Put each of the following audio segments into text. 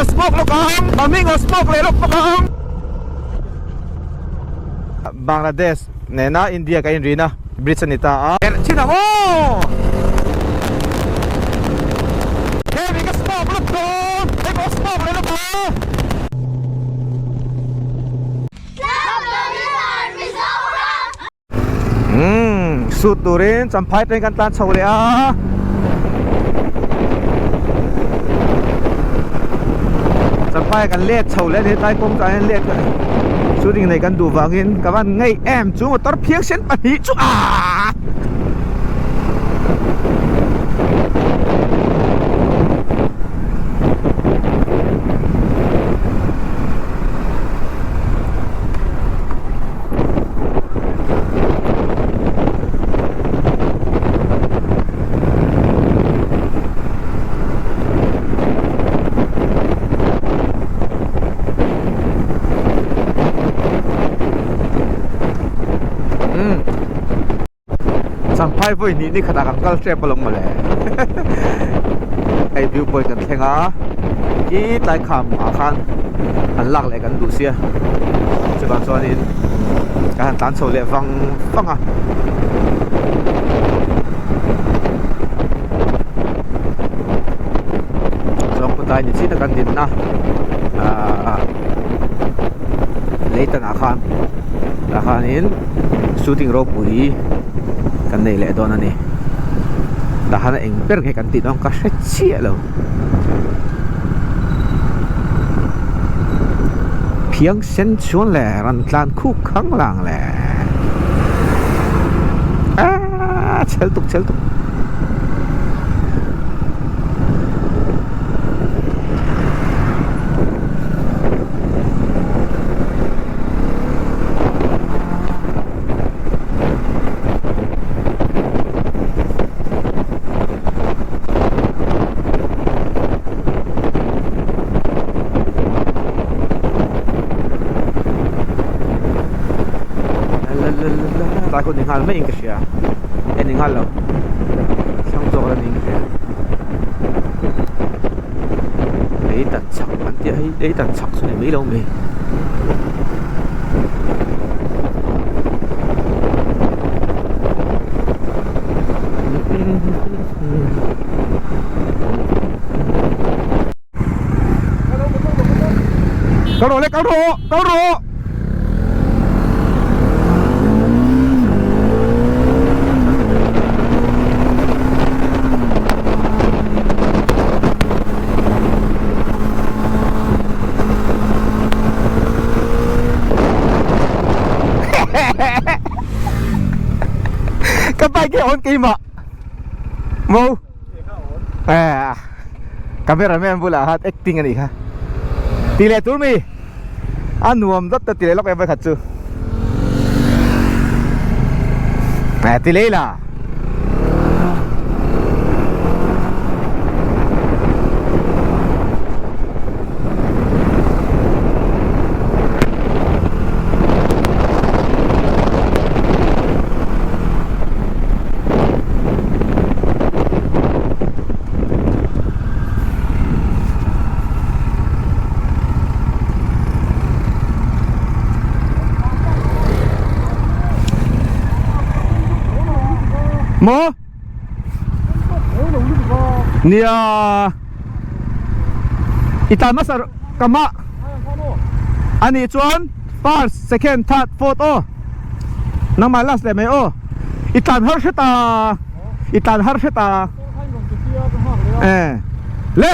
smoke lawk ang mami ngaw smoke leh lawk bawk ang. Bangladesh nena India ka inrina bridge a ni ta a. Herh chin ang aw! Hemi ka smoke lawk dawn, hei pawh smoke leh lawk ang. Umm shoot turin champhai train kan tlan chho leh a. Champhai kan let chho leh a ni tlai kawng chuan let shooting nei kan duh vangin ka van ngei em chu motor phiangsen pahnih chu aaa. Champhai vawi hnih ni khatah kan kal tep alawm mawle hei view point kan thleng a khi tlai kham ah khan an lak leh kan duh sia chuvang chuanin kan han tlan chho leh vang vang a. Chuan khawtlai ni chin a kan dinna ahh leitan ah khan tah khanin shooting ropui kan nei leh dawn a ni tah khan eng ber nge kan tih dawn ka hre chiah lo phiang sen chuan leh rawn tlan khuk khang lang le aaa chhel tuk chhel tuk. Tlai hun ni nghal mai in ka hria e ni nghal lo thlang zawk la niin ka hria lei tan chak an tih a hei lei tan chak chu ni mai lo mai. Kal rawh le kal rawh kal rawh. Ka bike hi a on keimah Mo Eh Cameraman bulah khan acting a nih kha Ti leh tur mi A nuam dawt ta ti leh lawk em vawikhat chu Eh ti leh ila. Maw? Nia I tlan hmasa ka mah Anih chuan first, second, third, fourth aw Nangmah last leh mai aw I tlan har hret a I tlan har hret a Eh Le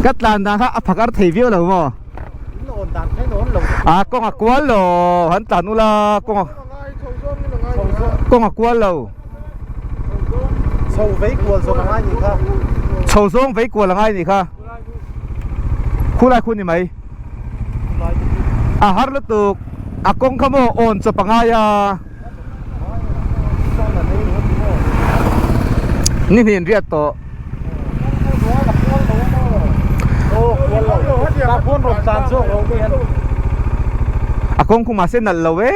Ka tlan dan kha a phakar thei viau lo maw? A kawng a kual lo han tlan ula kawng a kawng a kual lo. Chho vei kual zawng a ngai nih kha. Chho zawng vei kual a ngai nih kha. Khulai khu ni mai. A har lutuk a kawng kha maw awn chawp a ngai a. Ni hnin riat tawh. Ta khuan rawn tlan zawk lo mai hian. A kawng khu mahse nalh lo e.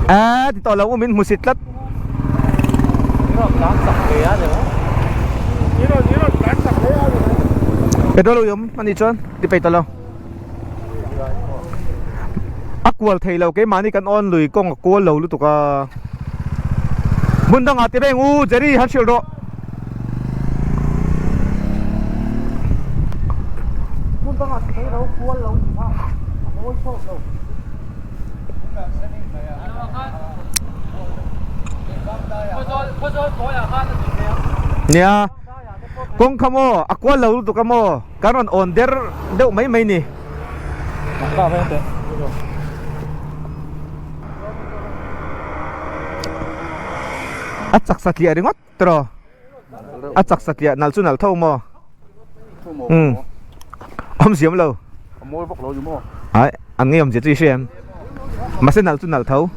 A ti tawh lo u min hmu sit tlat. Petrol ui awm anih chuan ti peih tawh lo. A kual thei lo keimahni kan awn lui kawng a kual lo lutuk a. Hmun dangah ti reng u Jerry han hrilh rawh. Hmun dangah ti reng lo kual lo ni kha a mawi sawt lo. Nia kawng kha maw a kual lo lutuk a maw. Kan rawn awn der deuh mai mai ni. A chak satliah ringawt tiraw? A chak satliah nalh chu nalh tho maw? Umm awmzia awm lo. Ai an ngei awmzia chu i hria em? Mahse nalh chu nalh tho.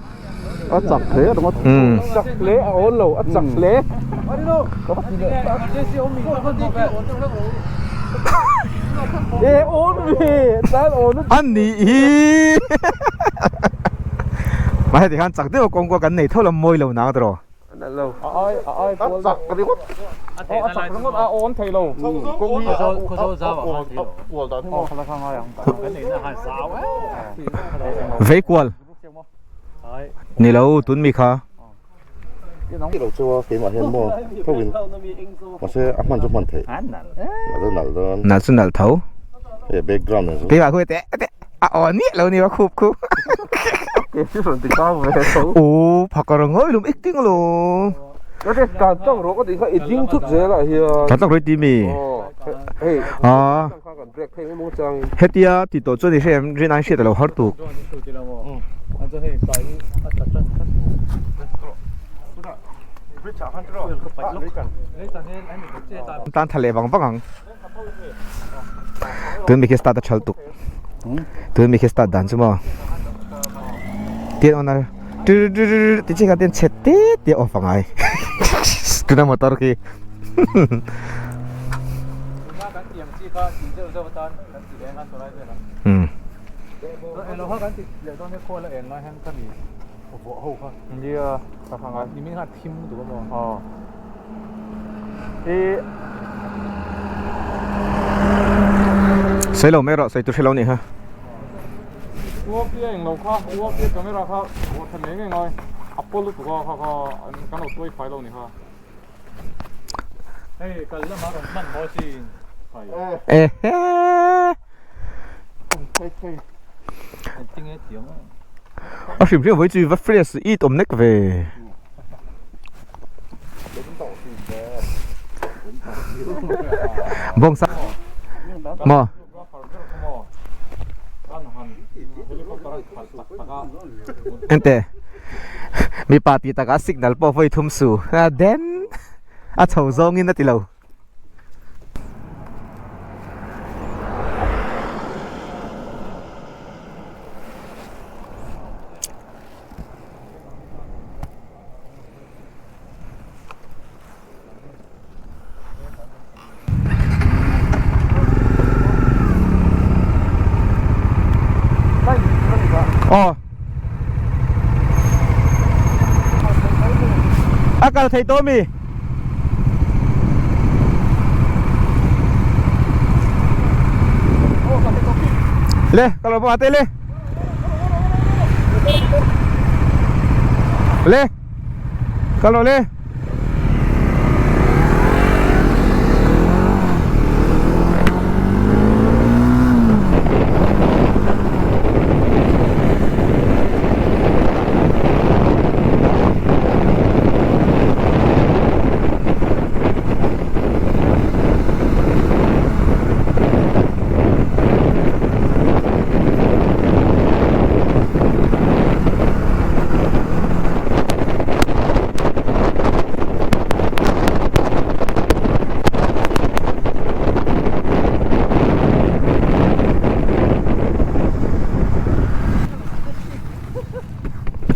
A chak hle ringawt. Umm. Chak hle a awn lo, a chak hle. E awn ve, tan awn. A nih hi. Mahse tikhan chak deuh a kawng kual kan nei tho lo mawi lo nang tiraw. A ai a ai kual chak ringawt. A chak ringawt a awn thei lo. Kawng hi a kual dan hi maw. Vei kual. Ni lo tun mi kha. Lo chu a keimah hian maw tho in mahse a hman chu hman theih nalh chu nalh dawn nalh chu nalh tho hei background nen chu keimah khu te te a aw ni lo ni a khup khu u phakar ngawi lum acting lo Ka tan tlang rawh ka tih kha i ding thut zel ah hian tan tlang rawh i ti mi hei a kan break phei mai maw chang in hetia ti tawh chuan i hre em rin ai hriat a lo har tuk tan tha leh vang vang ang tun mi khi start a thal tuk tun mi khi start dan chu maw tin on a ti chi kha tin chhe te te off angai tuna motor khi umm Sawi lo mai rawh sawi tur hre lo nih kha. A hrim hrim vawi chu va fresh it awm nek ve. Bawngsa maw? Ente mipa tih takah signal pawh vawi thum su a den a chho zawngin a ti lo. Aw A kal thei tawh mi Le kal lo pawh te le Le Kal rawh le.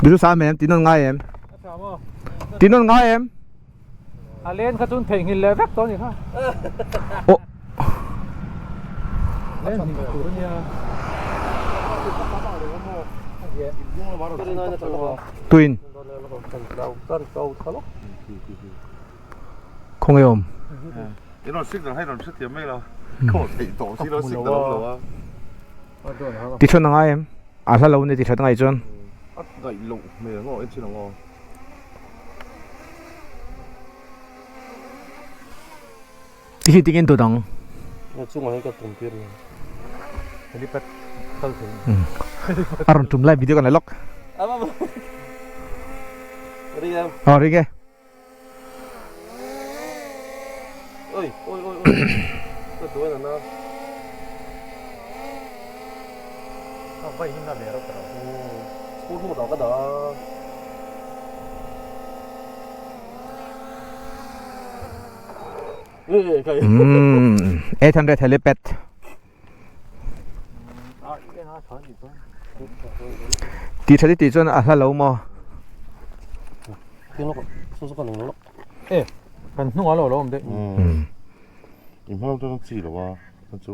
Bizu sam em tin nawn ngai em tin nawn ngai em A len kha chuan theihnghilh leh vek tawh a ni kha. Aw. Tuin. Khawnge awm? Ti thawn a ngai em? A hla lo ni ti that a ngaih chuan. Ti hi tingin tut ang. A rawn tum lai video kan la lawk. Aw ring e. Umm 800 helipad. Ti tha ti chuan a hla lo maw? E kan hnung a lo lo awm deuh. In hma lam chuan chi lo a chuan chu.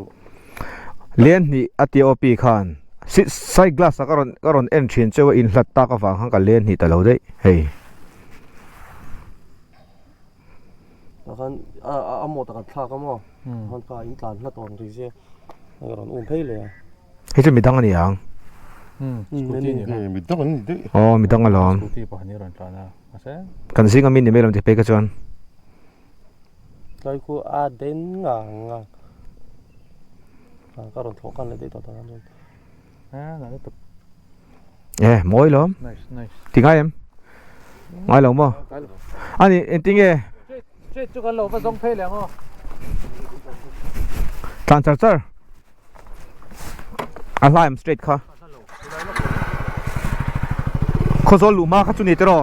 Lian hnih a ti OP khan side glass ah ka rawn ka rawn en thin cheu a inhlat tak avang khan ka lian hnih ta lo daih hei. Tah khan a a maw tak an thlak a maw khan kha in tlan hla tawh ang ri zia a rawn um phei leh a. Hei chu midang a ni ang. Scooty ni e midang an ni daih. Aw midang alawm. Scooty pakhat hi a rawn tlan a mahse. Kan zinga mi ni mai lo ti phei kha chuan. Tlai khu a den nga nga ka rawn thlawh khan leh daih tawh tah khan chuan. E mawi lawm. Nice nice. Ti ngai em? Ngai lo maw? Ani engtin nge? Street chu kan lo va zawng phei leh ang aw. Tlan char char. A hla em straight kha. Khawzawl luh hma kha chu ni tiraw?